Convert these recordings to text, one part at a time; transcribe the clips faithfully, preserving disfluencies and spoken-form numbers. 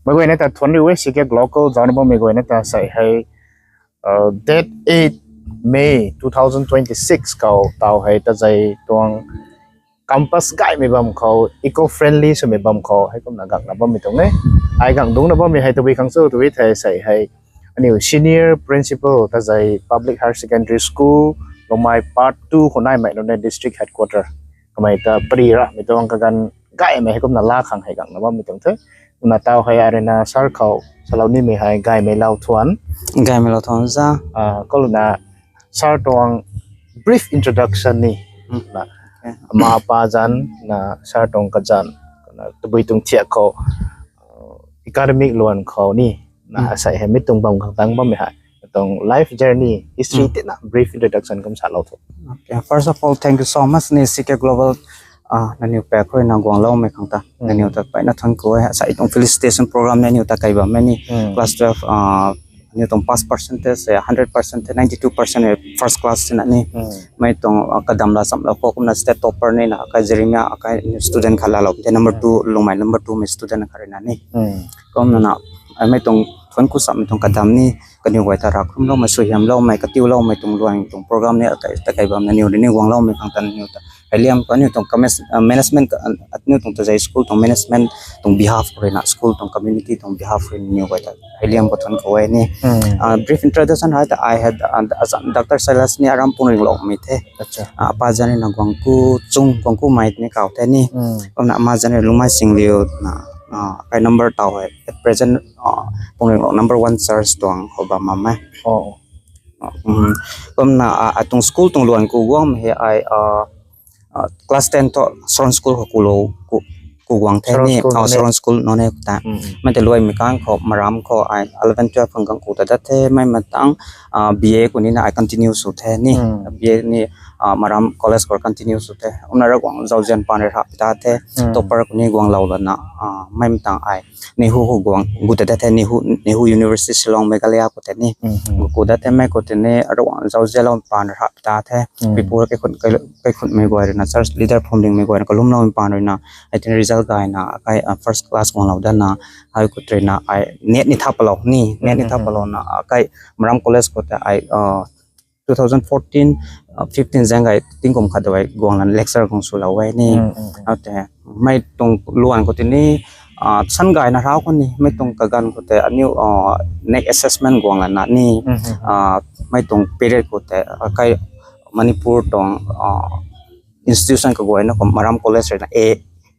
Meic guayna ta thuanc riu e, C K local zauc na bammei guayna ta sei hei, uh, date eight May two thousand twenty-six khou taw hei Tazei tuang campus gaymei bam khou, eco-friendly swmei bam khou hei kumna gangna bammei tuang e. Ai gang dungcna bammei hei tabui khang chu tw thei sei hei, aniu senior principal Tazei Public Higher Secondary School, Lungmei Part two khou naimei nunc e district headquarter. Kamei ta pari ramei tuang kaganv gaymei hei kumna laa khang hei gangna bammei tuang the. Kumna taw hei arena sir khou salou nimei hei gaymei lou thuanc. Gaymei lou thuanc za. Ah, kaluna sir tuang brief introduction ni. Hmm. Na, okay. Ama apa zanc, na sir tuang kazanc, na tabui tuang thiak khou, uh, academic luan khou ni, na, hmm, asei hei mi tuang bam khang tang bammei hei, tuang life journey, history, hmm, tina brief introduction kum salou tho. Okay, first of all, thank you so much ni C K Global, ah, nangniw paek khou rui na guangloumei khang ta, hmm, nangniw ta mpeyna thuanc ku e. Asei tuang felicitation program nangniw ta kai bammei ni, hmm, class twelve, ah, aniu tuang pass percentage e hundred percent the, ninety two percent e first class tina ni. Hmm. Mei tuang, ah, kadam la chamlou khou kumna state topper ni na, akai Jeremiah, akai student khat laalou the, number, hmm, two, Lungmei number two mei student khat rui na ni. Hmm. Kumna na, ah, mei tuang thuanc ku samei tuang kadam ni, kaniw guay ta ravkhumloumei, suaihiamloumei, katiuloumei tuang luan tuang program ni, akai, ta kai bam nangniw rui ni guangloumei khang ta nangniw ta hei liam khou aniu tuang kames-, ah, management, ah, aniu tuang Tazei school tuang management tuang behalf khou rui na, school tuang community tuang behalf khou rui nangniw guay ta hei liam khou thuanc ku e ni. Hmm. Ah, brief introduction hei ta ai hei, ah, azanc Doctor Silas ni aram Puangringlokmei the. Acha. Ah, apa zanc rui na Guangku Chung, Guangkumei ni kaw the ni. Hmm. Kumna ama zanc rui Lungmei Singliu na, ah, akai number taw hei at present, ah, Puangringlok number one church tuang khou bam bam e. Oh. Ah, um, kumna, ah, atuang school tuang luan ku guangmei hei ai, ah, ah, class ten thu Saron School khou kulou, ku, ku guang the ni, Saron School, ah, Noney. Saron School Noney khou ta. Mm, mm. Mei tei luaimei kang khou, Maram khou ai eleven twelve khang gang ku ta dat the, mei matang, ah, B A khou ni na ai continue sw the ni, mm, B A ni, ah, Maram College khou continue sw the. Kumna Ravguangc zauzian paan rui rap ta the, mm, topper khou ni guanglou lana, ah, mei matang ai NEHU khou guang, gu ta dat the, NEHU, NEHU University Shillong, Meghalaya khou tei ni. Mm, mm. Gu ku dat the, mei khou tei ni Ravguangc zauzianlou paan rap ta the. Mm. People kaikhun, kai, kaikhunmei guay rui na, church leader phwamlingmei guay na, kalumloumei paan rui na, ai tei ni result gayna, kai, ah, first class guanglou dana, ai khou rui na, ai NET ni tha palou ni, NET ni tha, mm, mm, mm, palou na, ah, kai Maram College khou tei ai, ah, two thousand fourteen, ah, fifteen zaeng gay tingkum khat dawai guang lana lecture guang swlou e ni. Mm, mm, mm. Ate, mei tuang luan khou tei ni, ah, san gayna rau khou ni, mei tuang kaganv khou tei aniu, ah, NEC assessment guang lana ni, mm, mm, mm, ah, mei tuang period khou tei, ah, kai Manipur tuang, ah, institution kaguayna khou Maram College rui na A,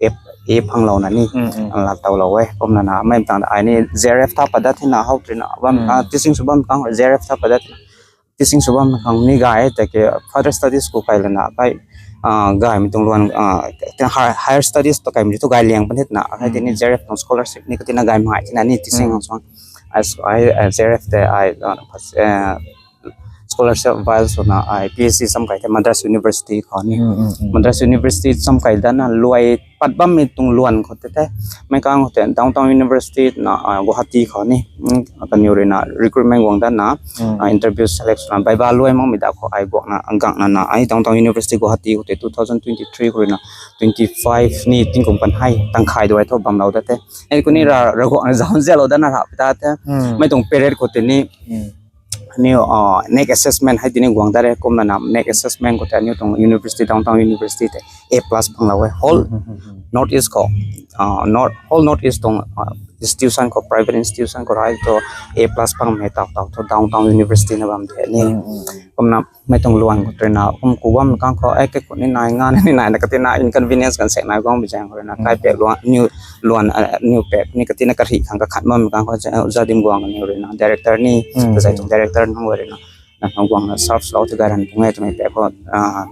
A, A phanglouna ni, mm, mm, ah, la towlou e. Kumna na, mei matang ai ni Z R F tha pat dat the na, how tei na, bam, mm, ah, teaching sw bam kang Z R F tha pat dat the na, teaching sw bam khang ni gay e, tiki further studies khou kai lana kai, ah, gaymei tuang luan, ah, higher, higher studies tu kaimei tu gay liang pan the na, kai tei ni, mm, Z R F tuang scholarship ni katina gaymei tina ni teaching, mm, hang suang. As ai, ah, Z R F tei ai, ah, pas-, ah, scholarship avail swna ai P H D sam kai the Madras University khou ni. Mm, mm, mm. Madras University sam kai dana luai pat bammei tuang luan khou tei the. Mei kang khou tei Downtown University na, ah, Guwahati khou ni. Mm, kaniw rui na recruitment guang dana, mm, ah, interview select swna viva luai makmei da khou ai guangna, gangna na ai Downtown University Guwahati khou tei two thousand twenty-three khou rui na twenty-five ni tingkum kan hei tangkhai dawai thu bamlou dat the. Ai khou ni, mm, ra, Ravguangc zauzianlou dana rap ta the. Mm. Mei tuang period khou tei ni, mm, aniu, ah, NEC assessment hei tini guang dat re, kumna na NEC assessment khou tei aniu tuang university, Downtown University tei A plus phanglou e. Whole, mm, mm, mm, mm, North East khou, ah, North, whole North East tuang, ah, institution khou, private institution khou rui thu A plus phangmei tau tau thu Downtown University na bam the ni. Mm, mm, mm. Kumna mei tuang luan khou tei na, kum ku bam kang khou, ai, kaikhun ni nai, nga ni nai, na katina inconvenience kan sek nai guang bi zaeng khou rui na, mm, kai pek luan, aniu luan, ah, aniu pek ni katina karih khang kakhat bam kang khou, ah, Zadim Guang ni rui na, director ni, mm, Tazei tuang director nunc rui na, na, na guang na serve lou tu gay ran pung e twmei pek khou, ah,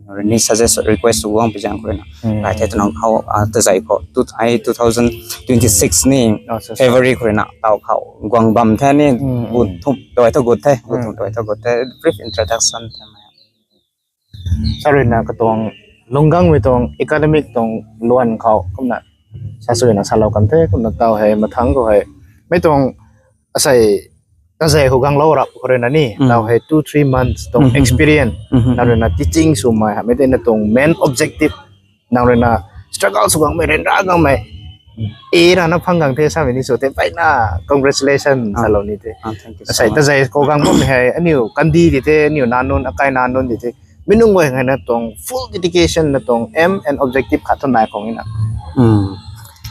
rui ni suggest request guang bi zaeng khou rui na, mm, kai the twna how, ah, Tazei khou, tu, ai two thousand twenty-six ni, oh, so, so, February khou rui na, tau khou guang bam the ni, mm, mm, gut thum, dawai thu gut the, gut thum, mm, dawai thu gut the, brief introduction the. Sa rui na katuang lungcgangmei tuang academic tuang luan khou kumna sa sui na salou kan the, kumna tau hei mathangc khou hei mei tuang asei Tazei khou guanglou rap khou rui na ni, mm, tau hei two three months tuang, mm, mm, experience, mm, mm, na rui na teaching swmei hei mei tei na tuang main objective, nang rui na struggle sw gangmei, ryanra gangmei, e rana phang gang the samei ni sw the, mpeyna congratulation salou ni the. Ah, thank you so Asei ta much. Zai khou gang bammei hei aniu kandi di the, aniu nanunc, akai nanunc di the. Mi nunc guay hei na tuang full dedication na tuang aim and objective khat thu nai khang na. Hmm.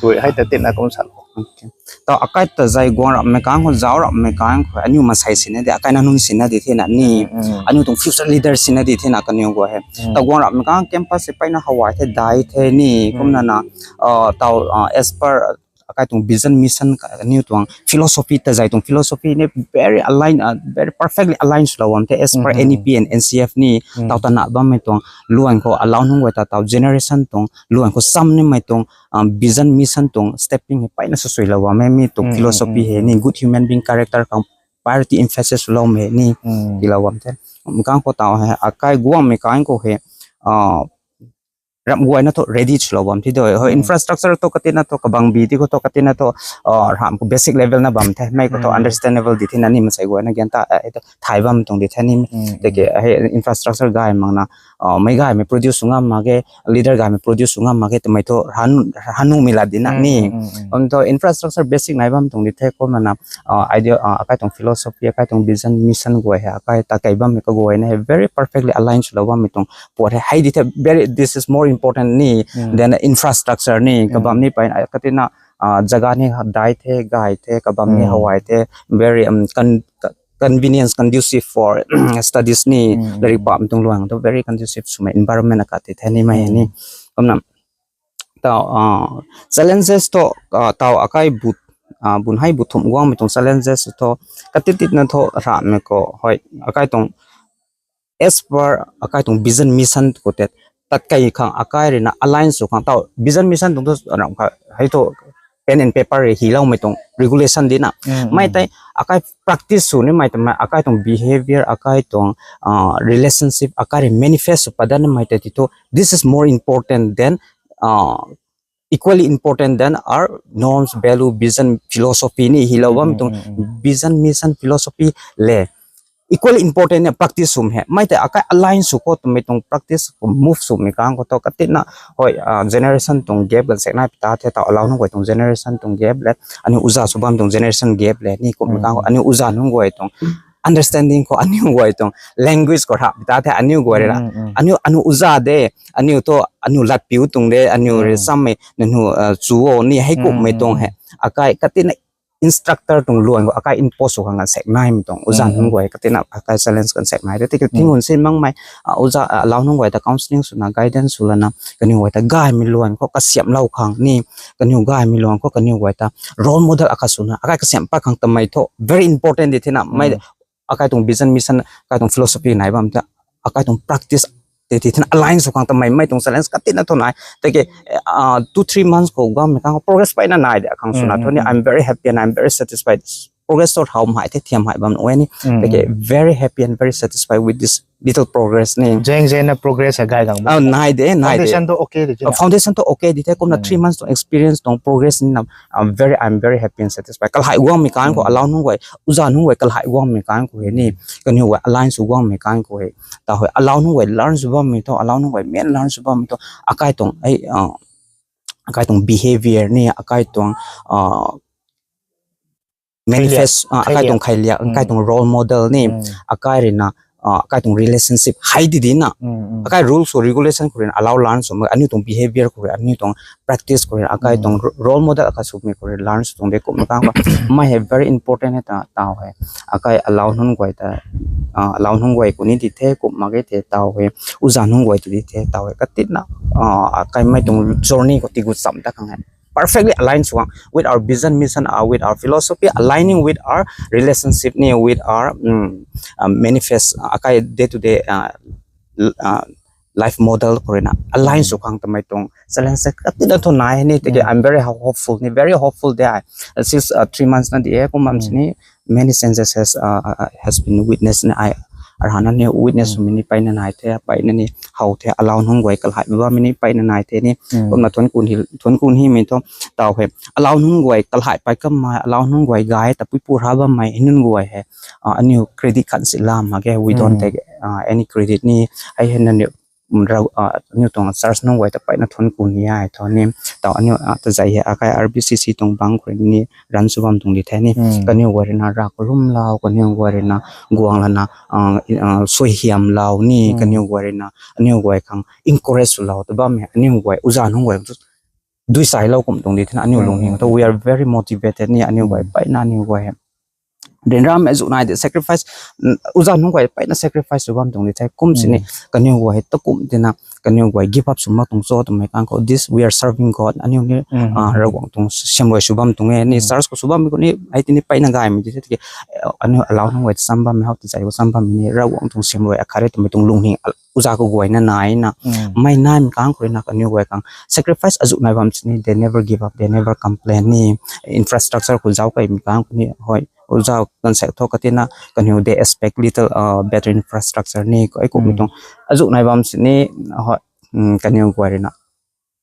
Tui hei ta tina kum sa. Okay. Taw akai ta Zai guang rammei kang khou, zauc rammei kang khou, aniu masei sina di, akai nanunc sina di the na ni. Mm. Aniu tuang future leader sina di the na kaniw guay hei. Mm. Taw guang rammei kang campus se mpeyna how ai the, dai the ni, kumna na, uh, taw, uh, as per akai tuang vision mission ka, aniu tuang philosophy ta Zai tuang philosophy ni very align, uh, very perfectly align swlou bam the as per Mhm. N E P and N C F ni. Mm. Taw ta na bammei tuang luan khou allow nunc guay ta taw generation tuang luan khou sam nimei tuang, um, vision mission tuang stepping hei mpeyna swsuilou bam e, mi tuang Mm, philosophy mm, hei mm. ni good human being character khang priority emphasis swlou hei ni Mm. tilou bam the. Mi kang khou taw hei akai guangmei kang khou hei, uh, ram guayna thu ready swlou bam thi doi. Hoi, Mm. infrastructure thu katina thu kabang bi ti khou thu katina thu, uh, ram khou basic level na bam the. Mei khou thu Mm. understandable di the na ni, masei guayna gyan ta, uh, thay bam tuang di the ni. Mm, Tiki, uh, hei infrastructure gay mak na, uh, mei gaymei produce sw ngam mak ge, leader gaymei produce sw ngam mak ge, twmei thu han, hanumei la di na Mm, ni. mm, mm, mm. Kum thu infrastructure basic nai bam tuang di the kumna na, uh, idea, uh, akai tuang philosophy, akai tuang vision, mission guay hei, akai ta kei bammei kaguayna hei very perfectly align swlou bammei tuang puat hei, hei di the very, this is more important ni Mm. than infrastructure ni, Mm. kabam ni pai, uh, katina, uh, jaga ni dai the, gay the, kabam ni Mm. how ai the, very, um, con-, co-, convenience, conducive for studies ni, Mm. lairik pam tuang luang tu very conducive swmei environment akat ti the ni mei ni. Mm. Kumna, taw, uh, challenges thu, uh, taw akai but, uh, bun hei bu thumh guangmei tuang challenges thu, katit tit na thu ramei khou, hoi, akai tuang as per akai tuang vision mission khou te, tat kei khang akai rui na align sw khang taw vision mission tuang thu ram kha hei thu pen and paper rui hyloumei tuang regulation di na. Mm, Mei mm. tei akai practice sw nimei tei mei akai tuang behavior, akai tuang, uh, relationship, akai rui manifest sw padat nimei tei ti thu, this is more important than, uh, equally important than our norms, value, vision, philosophy ni hylou bam tuang. Mm, mm, mm. Vision, mission, philosophy le equally important ni practice swmei hei. Mei tei akai align sw khou twmei tuang practice khou move swmei kang khou thu katina, hoi, uh, generation tuang gap ganv sek nai pi ta the, taw allow nunc guay tuang generation tuang gap le, aniu uza sw bam tuang generation gap le, ni kum Mm, kang khou mm. aniu uza nunc guay tuang understanding khou, aniu guay tuang language khou rap pi ta the, aniu guay rui na. Mm, mm. Aniu, aniu uza de, aniu thu, aniu lat piu tuang de, aniu rui Mm. sammei, nanu, uh, chu o ni, hei kummei Mm, tuang mm. Hei. Akai katina instructor tuang luan khou akai impose sw khang sek naimei tuang. Uza Mm, nunc mm. guay katina akai challenge kan sek nai de. Tiki Mm. thing un sin makmei, uh, uza, uh, allow nunc guay ta counselling swna, guidance sw lana, kaniw guay ta gaymei luan khou kasiamhlou khang ni, kaniw gaymei luan khou kaniw guay ta role model akai swna, akai kasiam pat khang twmei thu very important di the na. Mei Mm. akai tuang vision, mission, akai tuang philosophy nai bam ta, akai tuang practice te ti thina align sw khang twmei, mei tuang challenge katina thu nai. Tiki, uh, two, three months khou guangmei kang khou progress pai na nai de khang swna Mm, thu ni, mm, I'm very happy and I'm very satisfied. Progress thu how mai the, thiam hai bam nai ni. Mm, Tiki, mm. very happy and very satisfied with this little progress ni. Zeng zeng na progress a gai gang. Oh, nai de, nai de. Foundation tu okay di Uh, foundation tu okay di the, kumna Mm. three months tu experience tuang progress ni na, I'm very, I'm very happy and satisfied. Kalhai guangmei kang khou, Mm. allow nunc guay, uza nunc guay kalhai guangmei kang khou hei ni, kaniw guay align sw guangmei kang khou hei. Taw hei, allow nunc guay learn sw bammei thu, allow nunc guay main learn sw bammei thu, akai tuang, ei, uh, akai tuang behavior ni, akai tuang, uh, manifest, uh, akai tuang khailiak, akai tuang role model ni, akai rui na, uh, akai tuang relationship hei di di na. Akai rules or regulation khou rui na allow learn sw, aniu tuang behavior khou rui, aniu tuang practice khou rui, akai tuang ro-, role model akai swmei khou rui learn sw tuang de kum kang khou. Mei hei very important hei ta, taw hei. Akai allow nunc guay ta, uh, allow nunc guay khou ni di the, kum mak ge the taw hei. Uza nunc guay ti di the taw hei. Katina, uh, akai mei tuang journey khou tigu cham ta khang hei. Perfectly align sw khang with our vision, mission, uh, with our philosophy, aligning with our relationship ni, with our, mm, uh, manifest, uh, akai day to day, uh, l-, uh, life model khou rui na align sw khang twmei tuang challenge se katina thu nai ni. Tiki, I'm very ho-, hopeful ni, very hopeful de ai. Uh, since, uh, three months na di e, kum bam sini many changes has, uh, uh, has been witnessed ni ai. Arhana ni witness swmei ni pai na nai the, pai na ni how the, allow nunc guay kalhai bammei ni pai na nai the ni. Kumna thuan kun hi, thuan kun himei thu taw hei. Allow nunc guay kalhai pai kammei, allow nunc guay gay ta pui pu ra bammei, nunc guay hei. Uh, aniu credit kan si lam mak ge, we don't take, uh, any credit ni. Hei hei naniu um, rau, ah, aniu tuang church nunc guay ta peyna thuanc ku ni ai thu ni, tau aniu, ah, ta zai hei akai R B C C tuang bang khou ni run sw bam tuang di the ni. Hmm. Kaniw guay rui na ravkhou rumlou, kaniw guay rui na guang lana, ah, i-, ah, suaihiamlou ni, Hmm. kaniw guay rui na, aniu guay khang encourage swlou ta bam e, aniu guay, uza nunc guay tu dui sailou kum tuang di the na, aniu Hmm. lungning tu we are very motivated ni, aniu guay Hmm. peyna, aniu guay ryanramei azuh nai de sacrifice, mm, uza nunc guay peyna sacrifice sw bam tuang di the, kum sini, Hmm. kaniw guay hei ta kum tina, kaniw guay give up sw mak tuang cho twmei kang khou, this we are serving God, aniu ni, Hmm. ah, Ravguangc tuang siamruai sw bam tuang e, ni Hmm. church khou sw bam khou ni, hei tini peyna gaymei di the, tiki, eh, aniu allow nunc guay ta cham bammei, how ta zai khou cham bammei ni, Ravguangc tuang siamruai akhat re twmei tuang lungning, al-, uza khou guayna nai na, Hmm. mei naimei kang khou rui na kaniw guay khang sacrifice azuh nai bam sini, they never give up, they never complain ni, infrastructure khou zauc kaimei kang khou ni, hoi, uza kan sek tho katina, kaniw they expect little, uh, better infrastructure ni, ko ai kum Hmm. tuang, azuh nai bam sini, hoi, mm, kaniw guay rui na,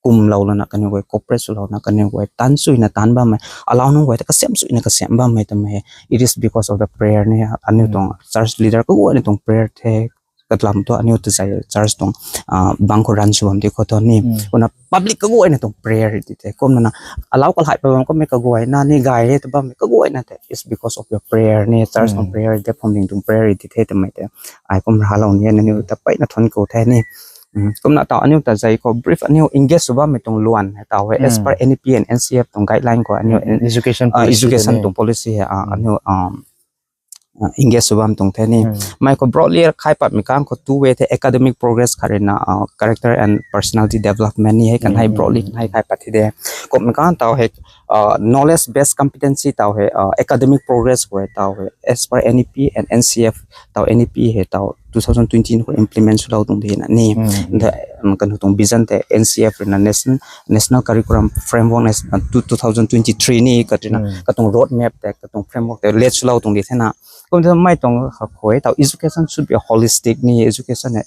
kumlou lana, kaniw guay cooperate swlou na, kaniw guay tan suina tan bammei, allow nunc guay ta kasiam suina kasiam bammei twmei, it is because of the prayer ni, aniu Hmm. tuang church leader kaguayna tuang prayer the, katlam tu aniu ta zai church tuang, ah, bang khou run sw bam di khou thu ni, Hmm. kumna public kaguayna tuang prayer di the, kumna na, allow kalai pa bam kummei kaguayna ni gay re ta bammei kaguayna the, it's because of your prayer ni, church tuang Hmm. prayer, de phwamling tuang prayer di the twmei te, ai kum ralou ni, nangniw ta peyna thuanc ku the ni. Hmm, kumna tau aniu ta zai khou brief aniu engage sw bammei tuang luan hei tau hei, as per Hmm. N E P and N C F tuang guideline khou aniu Hmm. en-, Education ah, policy education tei ni. tuang policy hei, ah, Hmm. aniu, um, ah, engage sw bam tuang the ni. Hmm. Mei khou broadly khai patmei kang khou two way the, academic progress khat rui na, ah, character and personality development ni hei kan hei Hmm. broadly kan hei khai pat the de. Kumna kang tau hei, ah, knowledge based competency tau hei, ah, academic progress khou hei tau hei, as per N E P and N C F tau N E P hei tau two thousand twenty khou implement swlou tuang di na ni. Hmm. The, um, kanu tuang vision tei N C F rui na national, national curriculum framework nas-, uh, two, two thousand twenty-three ni katina Hmm. katuang road map tei, katuang framework tei let swlou tuang di the na. Kumna mei tuang khou hei tau education should be holistic ni, education hei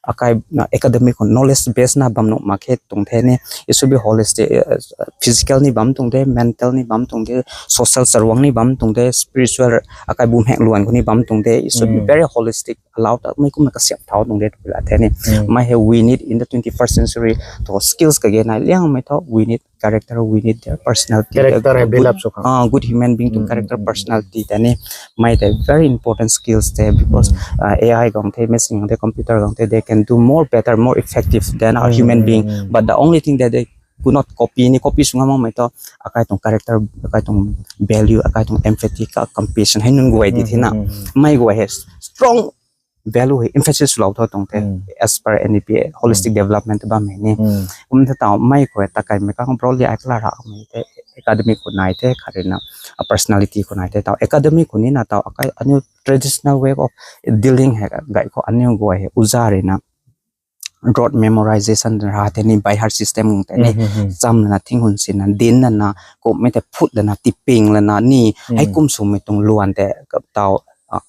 akai na academic khou knowledge base na bam nuh mak khe tuang the ni, it should be holistic, uh, physical ni bam tuang de, mental ni bam tuang de, social charuang ni bam tuang de, spiritual akai bumheng luan khou ni bam tuang de, it should be Hmm. very holistic, allow ta mei kumna kasiam thau tuang de tw la the ni. Hmm. Mei hei we need in the twenty-first century, to skills kage nai liangmei thu we need character, we need their personality, Character hei good, build up sw khang. Ah, good human being tuang Hmm, character, hmm, hmm. personality tei ni. Mei tei very important skills tei, because, Hmm. ah, A I gang the, machine gang the, computer gang the, they can do more better, more effective than our Hmm, human hmm, being. Hmm. But the only thing that they could not copy ni, copy sw ngam makmei thu akai tuang character, akai tuang value, akai tuang empathy, ka compassion hei nunc guay di Hmm, the na. Hmm, hmm, hmm. Mei guay hei strong value hei emphasis lou tho tuang the, Hmm. as per N E P, holistic Hmm. development bam hei ni. Hmm. Kum the tau mei khou ta kaimei kang broadly ai kala ra mei the, academic khou nai the, khat rui na, a personality khou nai the tau. Academic khou ni na tau akai aniu traditional way of dealing hei gay khou aniu guay hei uza rui na rote memorization ra the ni, by heart system te ni. Hmm, hmm, hmm. Cham na thing hun sin na, din na na, kum mei te phut la na, tiping la na ni, Hmm. hei kum swmei tuang luan te, ka tau, ah,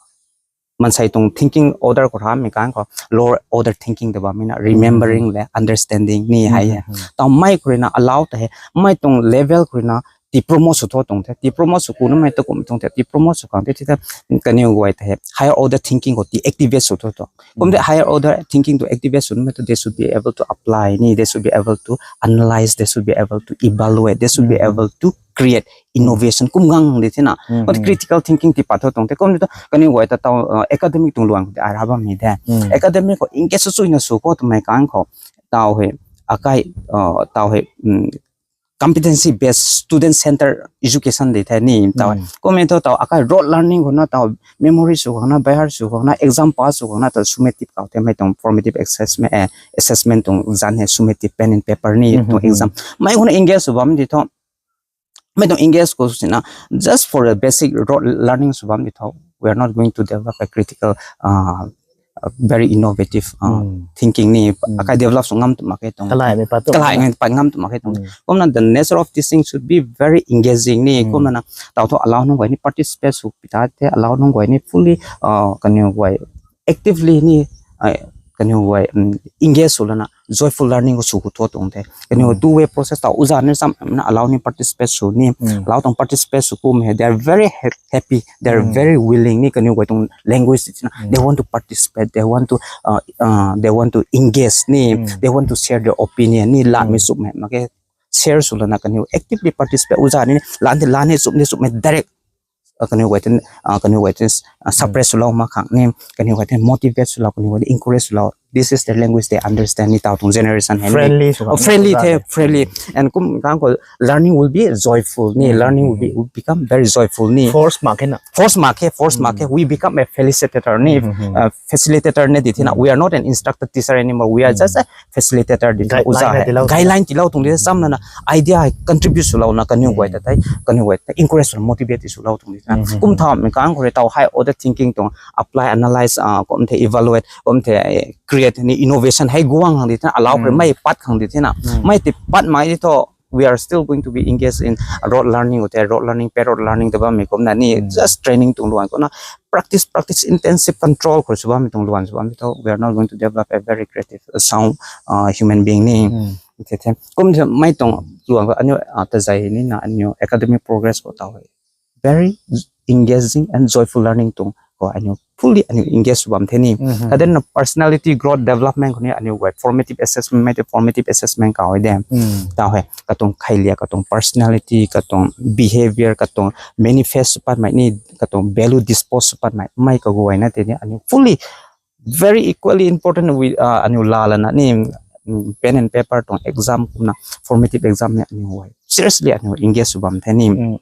mansei tuang thinking order khou ramei kang khou, lower order thinking te bam mei na, Hmm, hmm, remembering hmm. le, understanding ni Hmm, hai hmm, ya. hmm. Tau mei khou rui na, allow te hei, mei tuang level khou rui na, ti promote sw tho tuang the, ti promote sw ku na mei tu kum tuang the, ti promote sw kang the, ti the, kaniw guay te hei, higher order thinking khou ti activate sw tho tuang. Kum the Mm. higher order thinking tu activate sw na mei tu, they should be able to apply ni, they should be able to analyze, they should be able to evaluate, they should be Mm. able to create Mm. innovation. Kum gang de the na. Mm, But mm. critical thinking ti pat tho tuang the. Kum the tu, kaniw guay ta tau, uh, academic tuang luan de, ai ra bam ni de. Mm. Academic khou engage sw sw na sw khou twmei kang khou. Tau hei, akai, uh, tau hei, mm, competency based student center education de the ni tau. Mm. Kum e thu tau akai rote learning khou na tau memory sw khou na, by heart sw khou na, exam pass sw khou na tau summative kau the mei tuang formative assessment, eh, assessment tuang zan hei summative pen and paper ni Mm, tuang mm, exam. mm. Mei khou na engage sw bam di tho. Mei tuang engage khou sina just for a basic rote learning sw bam di tho. We are not going to develop a critical, uh, a very innovative, uh, Mm. thinking ni, Mm. akai develop sw ngam tu mak khe tuang. Kalai mei pat tu Kalai mak. mei pat ngam tu mak khe tuang. Mm. Kumna the nature of this thing should be very engaging ni. Mm. Kumna na tau thu allow nunc guay ni participate sw pi ta the, allow nunc guay ni fully, uh, kaniw guay actively ni, uh, kaniw guay, um, engage sw lana joyful learning khou sw khou thu tuang the. Kaniw two way process ta uza ni sam na allow ni participate sw ni, allow tuang participate sw kum he, they are very ha- happy, they are very willing ni kaniw guay tuang language ti na, they want to participate, they want to uh, uh, they want to engage ni, they want to share their opinion ni, la mi sum he mak ke share sw lana kaniw actively participate uza ni lan de lan he sum de sum he direct uh, kaniw guay tin uh, kaniw guay tin uh, suppress swlou mak khang ni, kaniw guay tin motivate swlou, kaniw guay tin encourage swlou. This is the language they understand ni tau tuang generation he ni. Friendly sw Oh, friendly the, friendly. And kum kang ko learning will be joyful ni, learning will be will become very joyful ni. Force mak khe na. Force mak khe, force mak khe. We become a facilitator ni, uh, facilitator ni di thina. We are not an instructor teacher anymore. We are just a facilitator di thina. Guideline Uza na he tilou. Guideline tilou tuang di sam na na idea contribute swlou na kaniw guay ta tei, kaniw guay ta encourage swlou, motivate swlou tuang di thina. Kum tha mi kang ko re tau high order thinking tuang apply, analyze, uh, kum the evaluate, kum the eh, create ni innovation hei guang khang di thina, allow kre mei pat khang di thina. Mei ti pat mai di tho, we are still going to be engaged in rote learning, ute rote learning, parrot learning ta bam mi kumna ni just training tuang luan kumna practice, practice intensive control khou sw bam mi tuang luan sw bam mi tho, we are not going to develop a very creative, uh, sound uh, human being ni. Te the kum the mei tuang luan ko aniu uh, ta zai ni na aniu academic progress khou tau he very engaging and joyful learning tuang khou aniu fully aniu engage sw bam the ni. Kaden na personality growth development khou ni aniu guay formative assessment, mei te formative assessment kau de. Tau he katuang khailia, katuang personality, katuang behavior, katuang manifest sw pat mei ni, katuang value dispose sw pat mei, mei kaguay na te ni aniu fully very equally important with uh, aniu la lana ni, mm, pen and paper tuang exam kumna formative exam ni aniu guay seriously aniu engage sw bam the ni.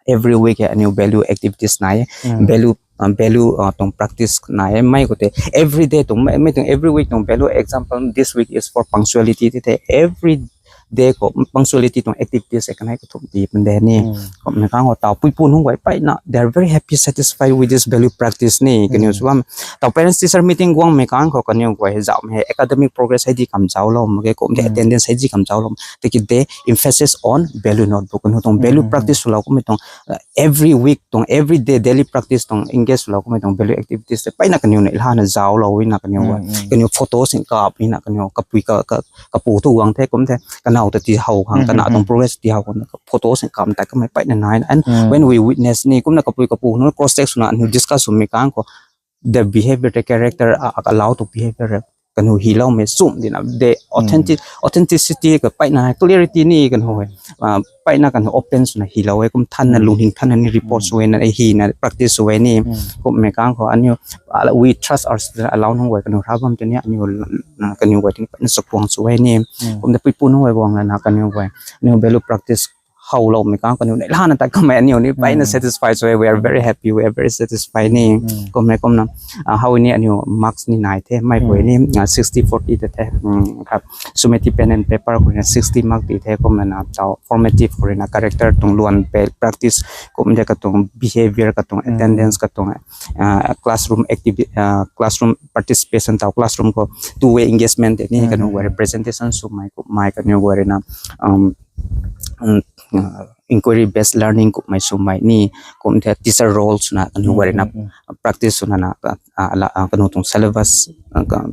Every week he aniu value activities nai, value uh, value uh, tuang practice nai, mei ko te every day tuang mei, mei tuang every week tuang value, example, this week is for punctuality ti the, every day khou punctuality tuang activities e kanei kathum ti pun de ni. Kum na kang ho tau pui pu nunc guay peyna they are very happy, satisfied with this value practice ni kaniw sw bam. Tau parents teacher meeting guang mei kang khou kaniw guay he zau mei he academic progress hei di kam zau lou mak ge, kum the attendance hei di kam zau lou mak. Tiki they emphasis on value notebook, kaniw tuang value practice swlou kummei tuang uh, every week tuang every day daily practice tuang engage swlou kummei tuang value activities te peyna kaniw na ilha na zau lou na kaniw guay kaniw photo sing kap ni na kaniw kapui ka ka kapu thu guang the kum the, kanow ta ti how khang, kana tuang progress ti how khang, photo sing kam ta kamei peyna nai na. And when we witness ni kumna kapui kapu nu cross check swna aniu discuss sw mei kang khou the behavior, the character, uh, allow to behavior kanu hi lou mei sum di na de authentic authenticity ka peyna clarity ni kanu he uh, peyna kanu open swna hi lou e, kum than na lungning than na ni report sw e na hi na practice sw e ni. Kum mei kang khou aniu uh, we trust our student, allow nunc guay kanu ra bam te ni aniu uh, kaniw guay te ni peyna chakuang sw e ni. Kum de pui pu nunc guay guang na kaniw guay aniu value practice how lou mei kang kaniw nei lana ta kamei aniu ni peyna satisfied sw e, we are very happy, we are very satisfied ni. Kum mei kumna uh, how ni aniu marks ni nai the, mei khou ni uh, sixty forty te the. Khat summative pen and paper khou na sixty mark ti the, kum na tau formative khou na character tuang luan pe practice, kum de katuang behavior, katuang attendance, katuang uh, classroom activity, uh, classroom participation tau classroom khou two way engagement te ni kanu guay representation sw mei kum mei kanu guay na um, um, uh, inquiry based learning kummei swmei ni, kum the teacher role swna kanu guay na practice swna na uh, uh, kanu tuang syllabus uh,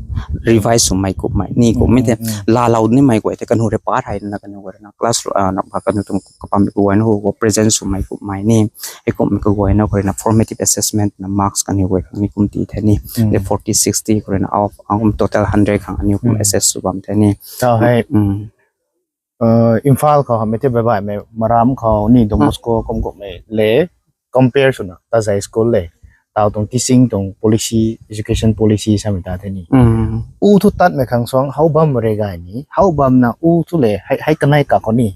revise swmei kummei ni, kummei the lalou ni mei guay the kanu re par hai na kanu guay na class uh, na kanu tuang kapam guay na ho present swmei kummei ni. Hei kum kaguay na khou na formative assessment na marks kaniw guay khang ni kum ti the ni. The forty sixty khou na of um, total hundred khang aniu kum assess sw bam the ni. Tau hei uh, Imphal khou hamei te bai bai mei maram khou ni Don Bosco kum kum mei le compare swna ta zai school le tau tuang teaching tuang policy, education policy samei ta the ni. U thu tat mei khang suang how bam re gay ni, how bam na u thu le hei kanei ka khou ni.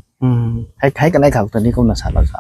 Hei kanei ka khou ta ni kumna sa lou sa.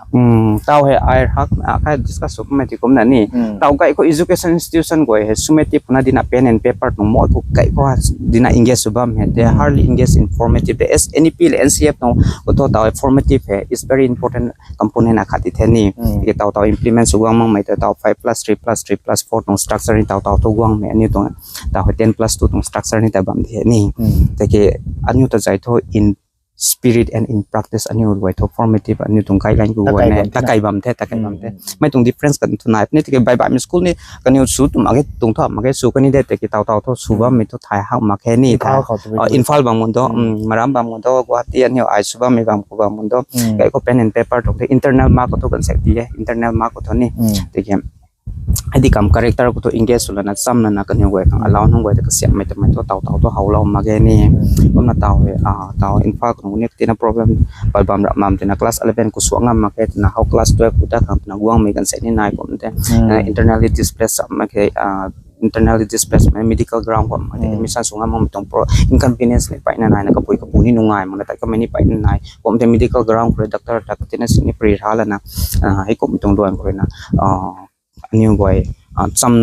Tau hei ai hak akai discuss sw kummei ti kumna ni. Tau kai khou education institution guay hei summative na dina pen and paper tuang moi khou kai khou dina engage sw bam hei. They hardly engage in formative. The S N E P le N C F tuang khou thu tau formative hei is very important component akhat ti the ni. Tiki tau tau implement sw guang makmei ta tau five plus three plus three plus four tuang structure ni tau tau thu guangmei aniu tuang tau hei ten plus two tuang structure ni ta bam the ni. Tiki aniu ta zai thu in spirit and in practice aniu guay thu formative aniu tuang guideline khou guay ne takai bam the, takai bam the. Mei tuang difference kan thu nai puni tiki bai bai school ni kaniw su tu mak ge, tuang thu mak ge su kani de tiki tau tau thu su bammei thu thai hak mak khe ni tha. Imphal bam mun do, Maram bam mun do, Guwahati aniu ai su bammei bam khou bam mun do. Kai khou pen and paper tuang the internal mark khou thu kan sek ti e, internal mark khou thu ni tiki hei di kam character khou thu engage sw lana cham lana kaniw guay khang allow nunc guay ta kasiammei tamei thu tau tau thu howlou mak ge ni. Kumna tau he, tau Imphal khou ni tina problem pat bam ra mam tina class eleven khou suang ngam mak khe tina how class twelve khou ta khang tina guangmei kan se ni nai kum the. Internally displaced mak khe, internally displaced mak medical ground khou mak khe admission sw ngam mak tuang pro inconvenience ni paina nai na kapui kapu ni nungai mak na tai kamei ni paina nai kum the medical ground khou doctor ta katina sini pri ra lana hei kum tuang duan khou na aniu guay cham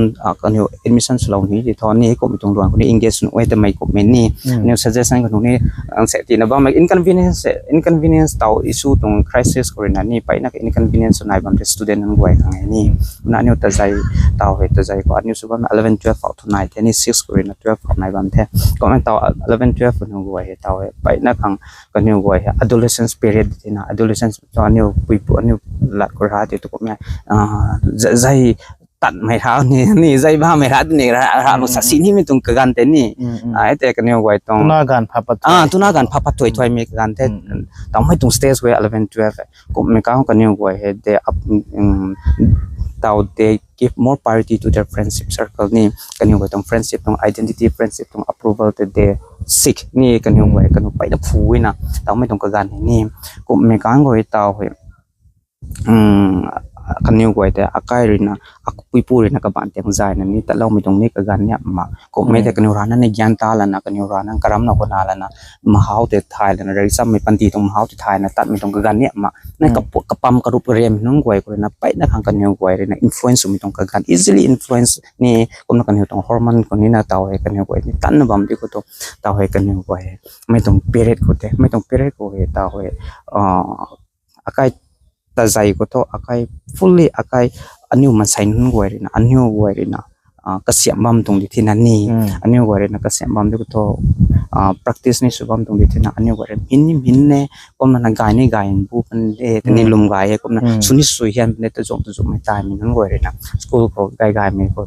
kaniw admission swlou ni ti thu ni hei kum tuang duan khou ni engage nuh e tamei kummei ni aniu suggestion khou ni ang se tina bammei inconvenience, inconvenience tau issue tuang crisis khou rui na ni paina ka inconvenience nai bam the student nunc guay khang e ni. Na aniu tazai tau hei tazai khou aniu sw bam eleven twelve khou thu nai the ni six khou rui na twelve khou nai bam the. Kumna tau eleven twelve nunc guay hei tau hei paina khang kaniw guay hei adolescence period tina adolescence thu aniu puipu aniu lat khou ra ti tu kumna zai tatmei ra ni, ni zai bammei ra ni ra ra lu sa sinimei tuang kaganv tei ni. Ai tei kaniw guay tuang tuna ganv pha pat tui thuimei kaganv tei taumei tuang stage guay eleven twelve kummei kang kaniw guay hei they tau they give more priority to their friendship circle ni. Kaniw guay tuang friendship tuang identity, friendship tuang approval tei they seek ni kaniw guay kaniw paina phu na taumei tuang kaganv hei ni. Kummei kang guay tau hei kaniw guay tei akai rui na apuipu rui na kabaanc tiang zay na ni tatloumei tuang ni kaganv ni mak kummei tei kaniw rana ni gyan ta lana kaniw rana karam na khou na lana mahau tei thay lana rei chammei panty tuang mahau tei thay na tatmei tuang kaganv ni mak na kapam karup karem nunc guay khou rui na paina khang kaniw guay rui na influence swmei tuang kaganv easily influence ni kumna kaniw tuang hormone khou ni na tau hei kaniw guay ni tanna bam di khou tu tau hei kaniw guay hei mei tuang period khou tei mei tuang period khou hei tau hei akai tazai khou thu akai fully akai aniu mansei nunc guay rui na aniu guay rui na kasiam bam tuang di thina ni aniu guay rui na kasiam bam di khou thu practice ni sw bam tuang di thina aniu guay rui min ni min ne kumna na gay ni gay bu pan de tani lum gay e kumna sw ni sw hian pan de ta zung ta zungmei taimei nunc guay rui na school khou gay gaymei khou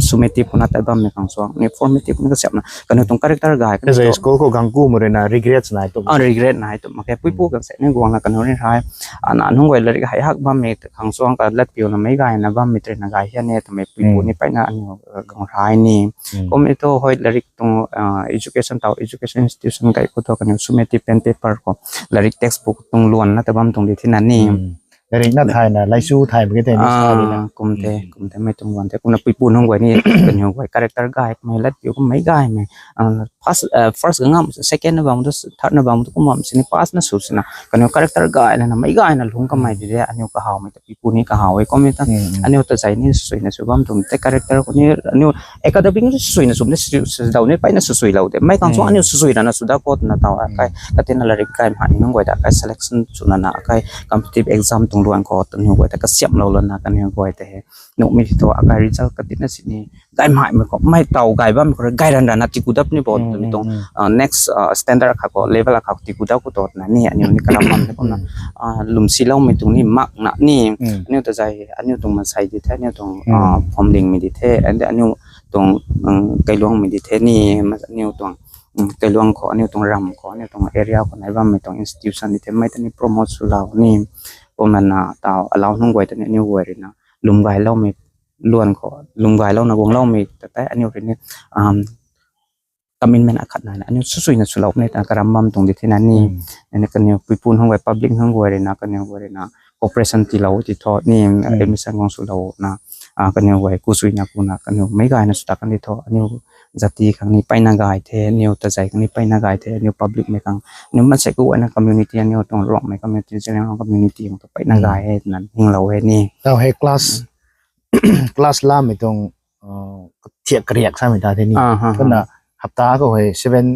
summative na tat bammei khang suang ni formative na kasiamna kaniw tuang character gay kaniw school khou gang ku mu rui na regrets nai tu regret nai tu mak khe puipu kan se ni guang na kaniw ni rai ana nunc guay lairik hei hak bammei khang suang ka lat piu na meic gayna bammei tei na gay hian e twmei puipu ni paina aniu gang rai ni kum e thu hoi lairik tuang education tau education institution gay khou thu kaniw summative pen paper khou lairik textbook tuang luan na ta bam tuang di thina ni lairik na thayna laisu thay mak ge tei ni sa di na kum the kum the mei tuang luan the kumna puipu nunc guay ni kaniw guay character gaymei lat piu kummei gaymei first first ka ngam second na bam tu third na bam tu kum bam sini pass na sw sina kaniw character gay lana meic gayna lung kamei di de aniu kahawmei ta puipu ni kahaw e kum e ta aniu tazai ni suina sw bam tuang tei character khou ni aniu academic ni suina sw ni sw dau ni paina susuilou de mei khang suang aniu susui rana sw da khou twna tau akai katina lairik gaymei nunc guay ta akai selection swna na akai competitive exam tuang luan khou aniu guay ta kasiamlou lana kaniw guay tei he nuhmei thu akai result katina sini gaymei khou mei tau gay bammei khou gay ran rana tiku dap ni bo twmei tuang next standard kha khou level kha khou tiku dap khou tona ni aniu ni karam bam kumna lwmsiloumei tuang ni makna ni aniu tazai aniu tuang mansei di the aniu tuang phwamlingmei di the and aniu tuang kailuangmei di the ni aniu tuang kailuang khou aniu tuang ram khou aniu tuang area khou nai bammei tuang institution di the mei tei ni promote swlou ni kumna na tau allow nunc guay tei ni aniu guay rui na lwm gayloumei luan khou lwm gaylouna guangloumei ta tei aniu rui ni commitment akhat naina aniu susuina swlou ni ta karam bam tuang di thina ni aniu kaniw puipu nunc guay public nunc guay rui na kaniw guay rui na cooperation tiilou ti thu ni admission guang swlou na kaniw guay kusuina kuna kaniw meic gayna sw ta kan di thu aniu jati khang ni paina gay the aniu tazai khang ni paina gay the aniu public mei khang aniu mansei ku guayna community aniu tuang Ruangmei community Zeliangrong community khang tu paina gay he twna ninglou e ni tau he class class lamei tuang thiak kariak samei ta the ni kumna hapta khou hei seven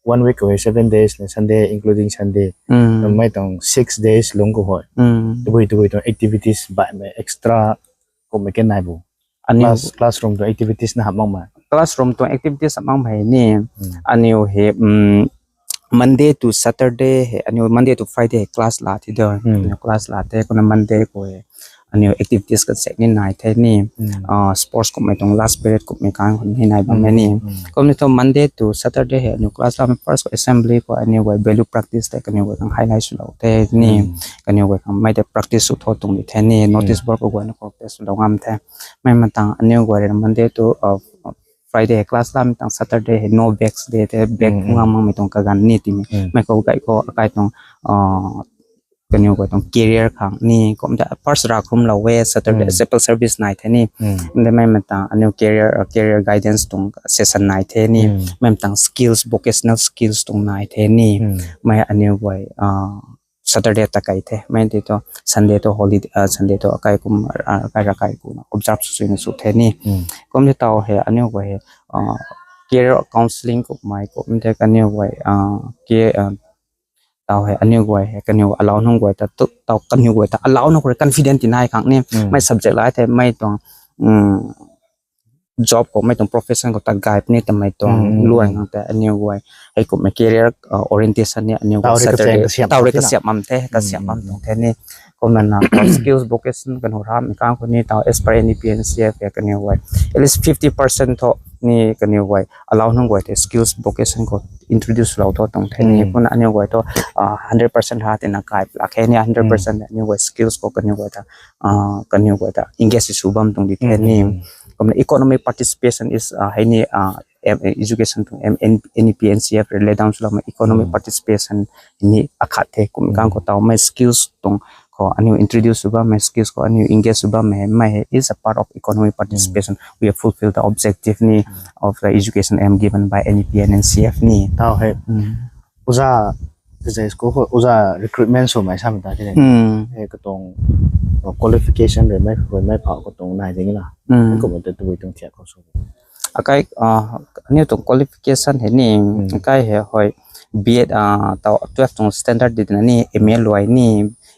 one week khou hei seven days na Sunday including Sunday mei tuang six days lungc khou hei tabui tabui tuang activities baihmei extra kummei ken nai bu classroom tuang activities na hap makmei classroom tuang activities hap makmei ni aniu hei Monday to Saturday hei aniu Monday to Friday hei class la thi de. Aniu class la the kumna Monday khou hei aniu activities khat sek ni nai the ni. Sports kummei tuang last period kummei kang khou ni nai bam e ni. Kumna thu Monday to Saturday hei aniu class lamei first khou assembly khou aniu guay value practice tei kaniw guay khang highlight swlou the ni. Kaniw guay khang mei tei practice sw tho tuang di the ni. Notice board khou guayna khou paste swlou ngam the. Mei matang aniu guay rui Monday to Friday hei class lamei tang Saturday hei no bags day the, bag phungam makmei tuang kaganv ni timi. Mei khou gay khou akai tuang kaniw guay tuang career khang ni kum ta first ra khumlou e Saturday chapel service nai the ni. Kumna mei matang aniu career career guidance tuang session nai the ni. Mei matang skills, vocational skills tuang nai the ni. Mei aniu guay Saturday ta kai the, mei ti thu Sunday thu holiday, Sunday thu akai kum akai ra kai kumna observe sw swna sw the ni. Kum ti taw hei aniu guay hei career counselling kummei kum the kaniw guay taw hei aniu guay hei kaniw alau nunc guay ta tu taw kaniw guay ta alau nunc khou rui confident ti nai khang ni. Mei subject la the mei tuang job khou mei tuang profession khou ta gay puni twmei tuang luan khang tei aniu guay hei kummei career orientation ni aniu guay Saturday taw rui kasiam mam the, kasiam mam tuang the ni. Kumna na skills vocation kaniw ramei kang khou ni taw as per N E P N C F hei kaniw guay at least fifty percent thu ni kaniw guay alau nunc guay tei skills vocation khou introduce lou tho tuang the ni. Kumna aniu guay thu hundred percent ha tina kai plak khe ni, hundred percent aniu guay skills khou kaniw guay ta kaniw guay ta engage sw bam tuang di the ni. Kumna economic participation is hei ni education tuang N E P N C F rui lay down swloumei economic participation ni akhat the. Kum kang khou taw mei skills tuang khou aniu introduce sw bammei skills khou aniu engage sw bammei hei mei hei is a part of economic participation. We have fulfilled the objective ni of the education aim given by N E P N C F ni. Taw hei oja tizai school khou oja recruitment swmei samei ta the. Hei katuang qualification rui mei rui mei phau katuang nai ding na. Kum ta tabui tuang thiak khou sw. Akai aniu tuang qualification hei ni akai hei hoi B Ed taw twelve tuang standard di na ni M A luai ni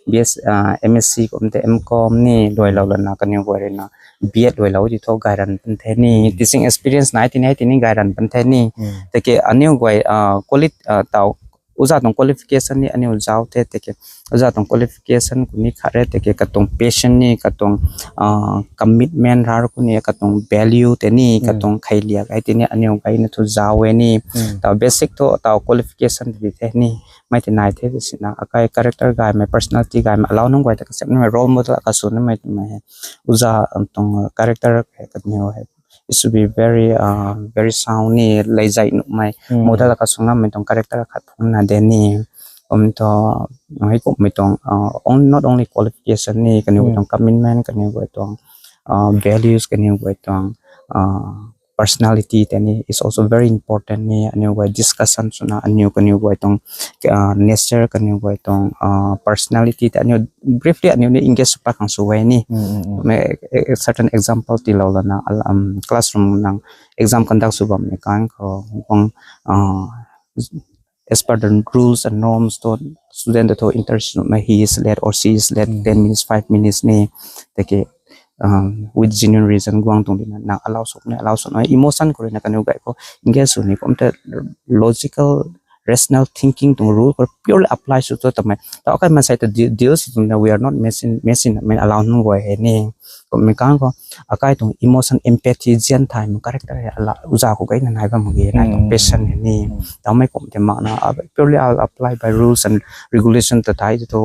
B S M S C kum te M Com ni luailou lana kaniw guay rui na B Ed luailou ti thu gayran pan the ni, teaching experience nai tini tini gayran pan the ni. Tiki aniu guay quality taw oja tuang qualification ni aniu zauc the tiki oja tuang qualification khou ni khat re tiki katuang passion ni katuang commitment rar khou ni katuang value tei ni katuang kheiliak hei tini aniu gayna thu zauc e ni. Taw basic thu taw qualification ti the ni mei ti nai the sina akai character gaymei personality gaymei alau nunc guay ta kasiam namei role model kasw namei twmei hei oja tuang character hei kaniw hei it should be very very sound ni leizai nuhmei model kasw ngammei tuang character khat phungna de ni. Kum thu hei kummei tuang not only qualification ni kaniw guay tuang commitment kaniw guay tuang values kaniw guay tuang personality tei ni is also very important ni aniu guay discussion swna aniu kaniw guay tuang nature kaniw guay tuang personality tei aniu briefly aniu ni engage sw pat khang sw e ni. Certain example tiilou lana classroom nang exam conduct sw bammei kan khou guang as per the rules and norms tu student tu interaction mei he is late or she is late ten minutes five minutes ni tiki with genuine reason guang tuang dina nang allow sw ni allow sw na emotion khou rui na kaniw gay khou engage sw ni kum te logical rational thinking tuang rule khou purely apply sw tu twmei taw akai maansei ta deal sw tuang na we are not machine machine mei allow nunc guay hei ni. Kummei kan khou akai tuang emotion empathy zian thaymei character hei oja khou gayna nai bam mak ge nai tuang passion hei ni. Tawmei kum te mak na purely apply by rules and regulation ta thai thu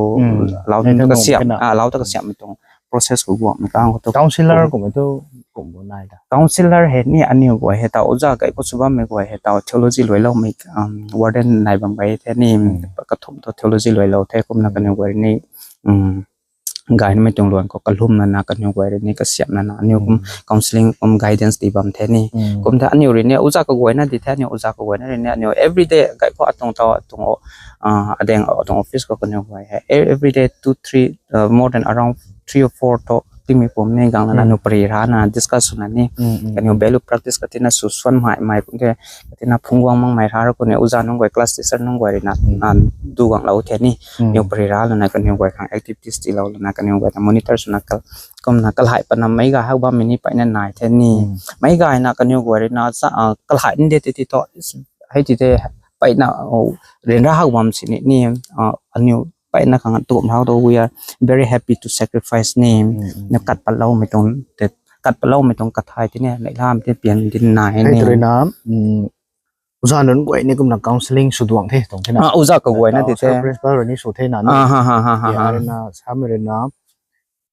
allow ta kasiam allow ta kasiammei tuang process khou guangmei kan khou tu councillor kummei tu kum bu nai ta councillor hei ni aniu guay hei taw oja gay khou sw bammei guay hei taw theology luailoumei warden nai bam gay the ni. Kathumh thu theology luailou the kumna kaniw guay ni gaynamei tuang luan khou kalum lana kaniw guay rui ni kasiam lana aniu kum counselling kum guidance ti bam the ni. Kum the aniu rui ni oja kaguayna di the aniu oja kaguayna rui ni aniu everyday gay khou atuang taw atuang adeng atuang office khou kaniw guay hei everyday two three more than around three or four thu tingmei pum ni gang lana aniu pari rana discuss swna ni kaniw value practice katina sw swan mai mai kum the katina phungc guang makmei ra ra kum ni oja nunc guay class teacher nunc guay rui na du guanglou the ni. Aniu pari ra lana kaniw guay khang activities tiilou lana kaniw guay ta monitor swna kumna kalhai patna meic gay hak bammei ni peyna nai the ni. Meic gayna kaniw guay rui na kalhai nde ti ti thu hei ti the mpeyna, oh, ryanra hak bam sini ni, ah, aniu mpeyna khang tukum rau tu we are very happy to sacrifice ni. Niu kat patloumei tuang, te, kat patloumei tuang kathai tini neihlam te pian din nai Hei ni. Tw rui na, um, uza nunc guay ni kumna counselling sw duang the tuang the na. Ah, uza kaguayna Tau te te. Sir principal rui ni sw the na ni. Ah, ha, ha, ha, ha, Ya ha. rui na, samei rui na,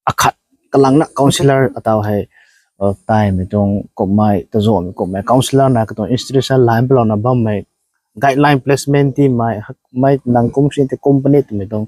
akhat kalangna counselor atau hei, uh, taimei tuang kummei, tazuamei kummei, counselor na katuang institution line palouna bammei, guideline placement ti mei, hak, mei nang kum sin te company twmei tuang,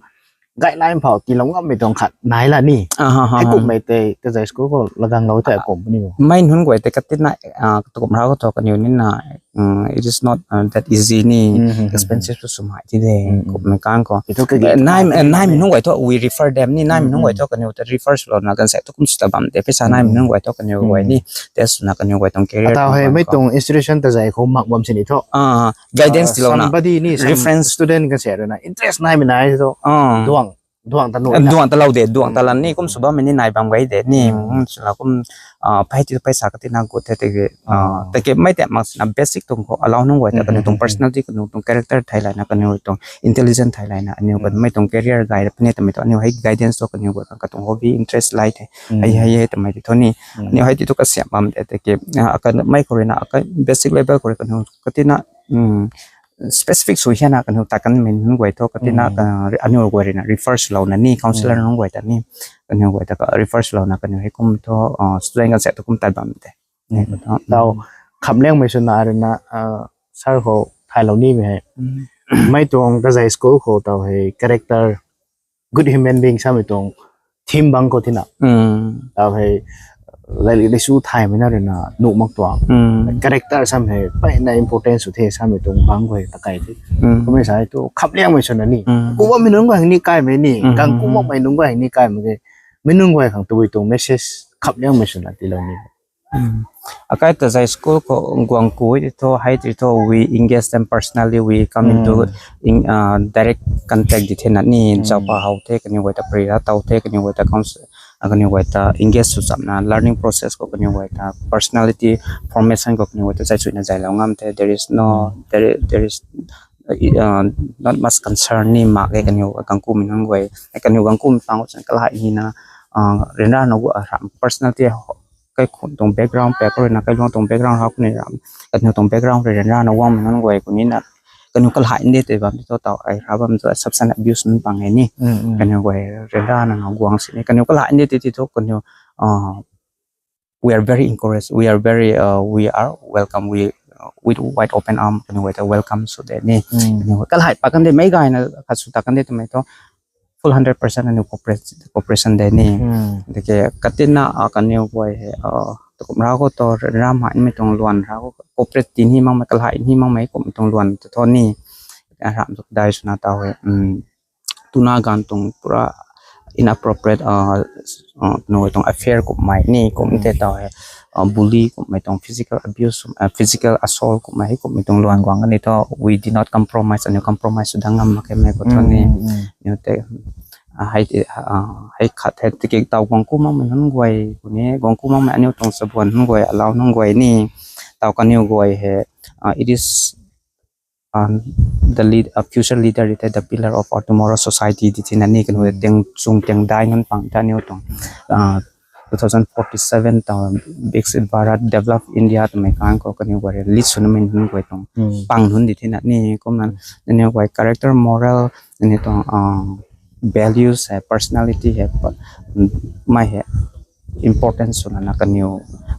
guideline phau tilou ngammei tuang khat nai la ni. Ah, ha, ha, Hei ha. kummei te, kazai school khou laganglou te Ah, company mo. Mei nunc guay te katina, ah, tukum rau khou tu kaniw nina, mm, it is not, uh, that easy ni, Mm, mm, mm, expensive tu swmei ti de, Mm, mm. kummei kang khou. Itu ka Eh, gate nai, nai eh, nai ni. nunc guay tu we refer them ni, nai Mm, nunc guay mm. tu kaniw ta refer swlouna kan se tu kum sw ta bam te, pesa nai Mm, mm. nunc guay tu kaniw guay Mm. ni, test swna kaniw guay tuang career Atau tuang hei, bam mei khou. tuang institution ta zai khou mak bam sini thu. Ah, guidance Ah, tilouna. somebody ni, some Reference. student kan se rui na, interest naimei nai thu. Ah. Duang, duang ta nu Ah, na. duang ta lou de, duang ta Mm, lan ni, mm, kum mm. sw bammei ni nai bam gai de ni, Mm. mm, sila kum, ah, phai ti paisa katina gut the te ke, ah, Ah. te ke mei te mak sina basic tuang khou allow nunc guay ta Mm, kaniw mm, tuang mm, mm. personality, kaniw tuang character thai laina, kaniw tuang intelligent thai laina, aniw kan Mm. mei tuang career guide puni tamei tu, aniw hei guidance tu kaniw guay kan katuang hobby, interest lai the, Mm. hei, hei, hei, tamei ti thu ni, Mm. aniw hei ti tu kasiam bam te, te ke, ah, kan mei khou rui na, kan basic level khou rui kaniw katina, mm, specific sw hiana kaniw ta kanmei nunc guay thu katina, Mm. ah, aniw guay rui na refer swlouna ni, counselor Mm. nunc guay ta ni, kaniw guay ta ka refer swlouna kaniw hei kum thu, ah, student kan se tu kum tat bam te. Mm. Ni ko thu. Tau, Mm. kham liangmei swna rui na, ah, sir khou thailou nimei hei. Mm. Mei tuang kazai school khou tau hei character, good human being samei tuang theme bang khou tina. Mm. Tau hei, lairik laisu thaymei na rui na nuh mak tuang. Mm. Character sam hei, mpeyna important sw the samei tuang bang khou hei ta kai the. Mm. Kummei sa hei tu, kham liangmei swna ni. Mm. Kummei nunc guay ni kaimei ni, Mm, gang mm, kum mm. makmei nunc guay ni kaimei ke. Mei nunc guay khang tabui tuang message kham liangmei swna tilou ni. Mm. Akai ta zai school khou guang kui ti thu, hei ti thu, we engage them personally, we come into Mm. in, uh, direct contact di the na ni, Mm. zaupa how the, kaniw guay ta pray ra tau the, kaniw guay ta counsel, ah, kaniw guay ta engage sw chapna, learning process khou kaniw guay ta personality formation khou kaniw guay ta zai suina zailou ngam the, there is no, Mm. there, there is, uh, not much concern ni mak e kaniw guay, gang kummei nunc guay, kaniw gang kummei pang chan kalai ni na, uh, ryanra na gu, ah, ram personality ho-, kaikhun tuang background, paper na kailuang tuang background rau khou ni ram. Kaniw tuang background rui ryanra na guangmei nunc guay khou ni na. Kaniw kalai ni te bam ti thu tau ai ra bam thu substance abuse nunc pang e ni. Mm, mm. Kaniw guay ryanra na na guang sini. Kaniw kalai ni te ti thu kaniw, ah, we are very encouraged. We are very, uh, we are welcome. We, uh, with wide open arm, kaniw guay ta welcome sw de ni. Mm. Kaniw guay kalai pa kan de mei gay na khat sw ta kan de twmei thu. Full hundred percent aniu cooperation, cooperation de ni. Hmm. Tiki katina, ah, kaniw guay hei, ah, tukum rau khou tu ram hei mei tuang luan rau khou cooperate ti ni makmei, kalai ni makmei kum tuang luan tu thu ni. Ah, ram tu dai swna tau hei, um, tuna ganv tuang pura inappropriate, ah, ah, nu tuang affair kummei ni, kum Hmm. te tau hei, ah, bully kummei tuang physical abuse, ah, physical assault kummei hei kummei tuang luan guang ni thu, we did not compromise, aniu compromise sw dang ngam mak khe mei khou thu ni. Hmm, hmm. Aniu te, ah, hei ti, ah, hei khat hei tiki tau guang ku makmei nunc guay khou ni, guang ku makmei aniu tuang chabuan nunc guay, alau nunc guay ni, tau kaniw guay hei, ah, it is, um, the lead, a future leader, it is the pillar of our tomorrow society, ti thina ni kaniw Hmm. teng chung teng dai nunc pang ta aniu tuang, ah, two thousand forty-seven ta Viksit Bharat Developed India twmei kan khou kaniw guay lead swna mei nunc guay tuang Hmm. pang nunc di thina ni kumna Hmm. aniu guay character, moral, aniu tuang, ah, values hei, personality hei, pa-, mei hei important swna na kaniw,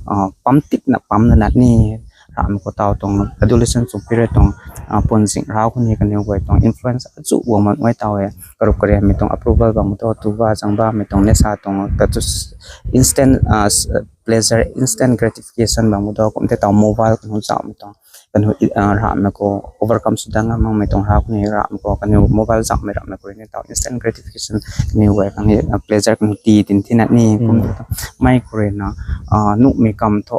ah, pam tik na pam na na ni ram khou tau tuang adolescent tuang period tuang, ah, pun zing rau khou ni kaniw guay tuang influence achu guang mak guay tau hei karup karianmei tuang approval bam tu tuba zangba mei tuang nesa tuang katu s-, instant, ah, s-, pleasure, instant gratification bam tu kum te tau mobile kanu zau mei tuang kanu, ah, ram na khou overcome sw dang ngam makmei tuang rau khou ni ram khou kaniw mobile zau mei ram na khou ni tau instant gratification kaniw guay kani, ah, pleasure kanu ti tin thina ni kum Hmm. te tau mei khou rui na, ah, nuhmei kam thu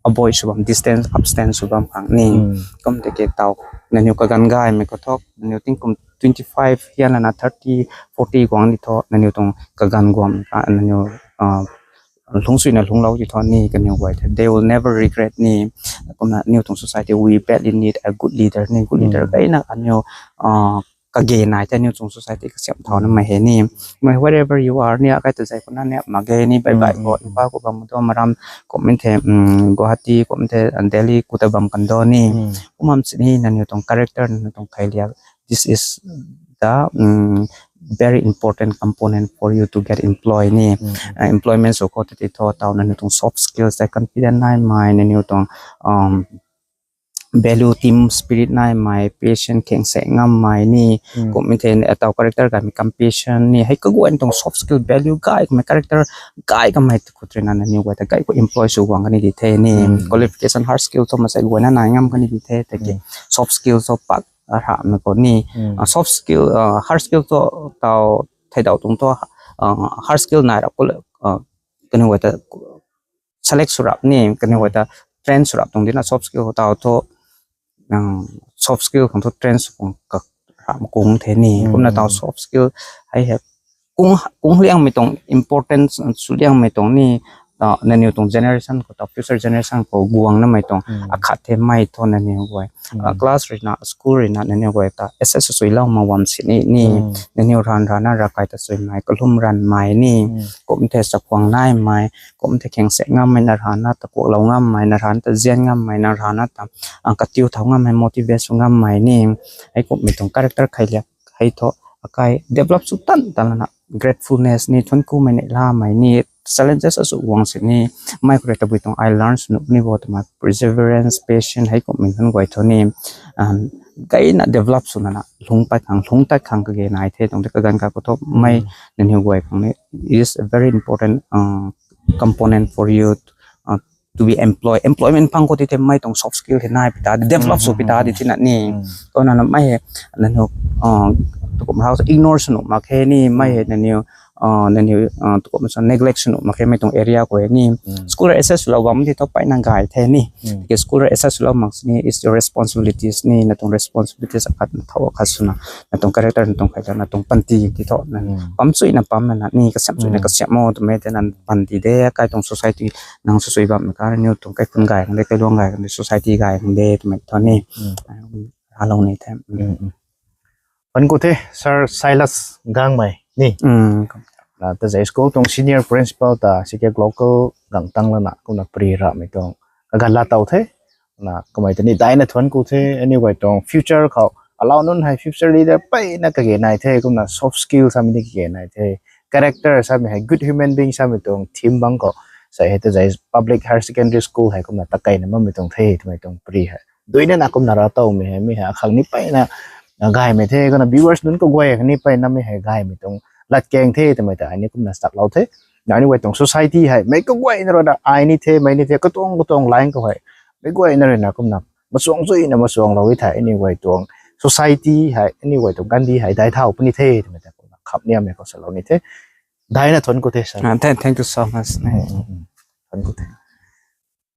avoid sw bam, distance, abstain sw bam khang ni. Hmm. Kum te ke tau, naniw kaganv gaymei khou thu, naniw tingkum twenty-five hian lana thirty, forty guang di thu, naniw tuang kaganv guang ka, naniw, ah, lungc suina lungclou ti thu ni kaniw guay the, they will never regret ni. Kumna aniw tuang society, we badly need a good leader ni, good leader kaina aniw kage nai the aniw tuang society kasiam thau namei hei ni. Mei wherever you are ni, akai ta zai kuna ni mak ge ni, bai bai ko, Imphal khou bam do, maram kummei the, Guwahati kummei the, Delhi khou ta bam kan do ni. Kumna sini nangniw tuang character, nangniw tuang khailiak, this is the very important component for you to get employ ni. Employment sw khou tei thu taw nangniw tuang soft skills tei confident naimei, nangniw tuang value, team spirit naimei, patient, kheng se ngammei ni. Kummei the taw character gaymei, compassion ni, hei kaguayna tuang soft skill, value gay kamei, character gay kamei khou rui na nangniw guay ta gay khou employ sw guang kani di the ni. Qualification, hard skill thu masei guayna nai ngam kani di the, tiki soft skill thu pak ramei khou ni, soft skill, hard skill thu taw theidau tuang thu, hard skill nai rap khou kaniw guay ta select sw rap ni, kaniw guay ta train sw rap tuang dina soft skill khou taw thu soft skill khang thu train sw kung kak ram kung the ni. Kumna taw soft skill hei hei kung liangmei tuang importance sw liangmei tuang ni, nangniw tuang generation khou taw, future generation khou guang namei tuang akhat the mei thu nangniw guay class rui na, school rui na nangniw guay ta assess swlou mak bam sini ni, nangniw ranv rana ravkai ta swmei, kalum ranvmei ni, kummei the chakhwang naimei, kummei the kheng se ngammei, na rana ta kuaklou ngammei, na rana ta zian ngammei, na rana ta katiu thau ngammei, motivate sw ngammei ni. Hei kummei tuang character khailiak hei thu akai develop sw tan tan lana, gratefulness ni, thuanc kumei neihlamei ni, challenges asu guang sini, mei khou rui tabui tuang ai learn sw nuh ni bo twmei, perseverance, patience, hei kummei nunc guay thu ni gayna develop sw nana lungc pat khang, lungc tat khang kage nai the tuang the. Kaganv kha khou thu mei nangniw guay khang ni is a very important component for you to be employed. Employment phang khou ti the mei tuang soft skill hei nai pi ta di, develop sw pi ta di thina ni. Kumna mei hei nangniw tukum hau ignore sw nuh mak khe ni, mei hei nangniw nangniw tukum sa neglect sw nuh mak khe mei tuang area khou ni. School rui assess lou bam ti thu mpeyna gay the ni. Tiki school rui assess lou mak sini is your responsibilities ni, na tuang responsibilities akhat na thau akhat swna, na tuang character, na tuang khailiak, na tuang panty ti thu na pam chuina pam na ni, kasiam chuina kasiam o twmei the, na panty de, kai tuang society nang sw sw bammei kha, niw tuang kaikhunc gay khang de, kailuang gay khang de, society gay khang de twmei thu ni ralou ni the. Thuanc ku the Sir Silas Gangmei ni, na tazei school tuang senior principal ta C K local gang tang lana kumna pri ramei tuang kaganv laa tow the. Na kamei ta ni daina thuanc ku the, aniw guay tuang future khou alau nunc hei future leader mpeyna kage nai the, kumna soft skill samei ni kage nai the, character samei hei good human being samei tuang theme bang khou, sa hei tazei public higher secondary school hei kumna takeina bammei tuang the twmei tuang pri hei duina na kumna ra towmei hei mi hei akhang ni mpeyna gaymei the. Kumna viewers nunc kaguay khang ni mpeyna mi hei gaymei tuang latkaeng the twmei ta ai ni kumna staklou the. Na aniw guay tuang society hei mei kaguayna rui na ai ni the, mei ni the, katuang katuang line khou hei mei guayna rui na kumna machuang chuina machuanglou e thei aniw guay tuang society hei, aniw guay tuang kandih hei dai thau puni the twmei ta kumna khamniamei khou salou ni the. Daina thuanc ku the sir. Thank you so much. Thuanc ku the.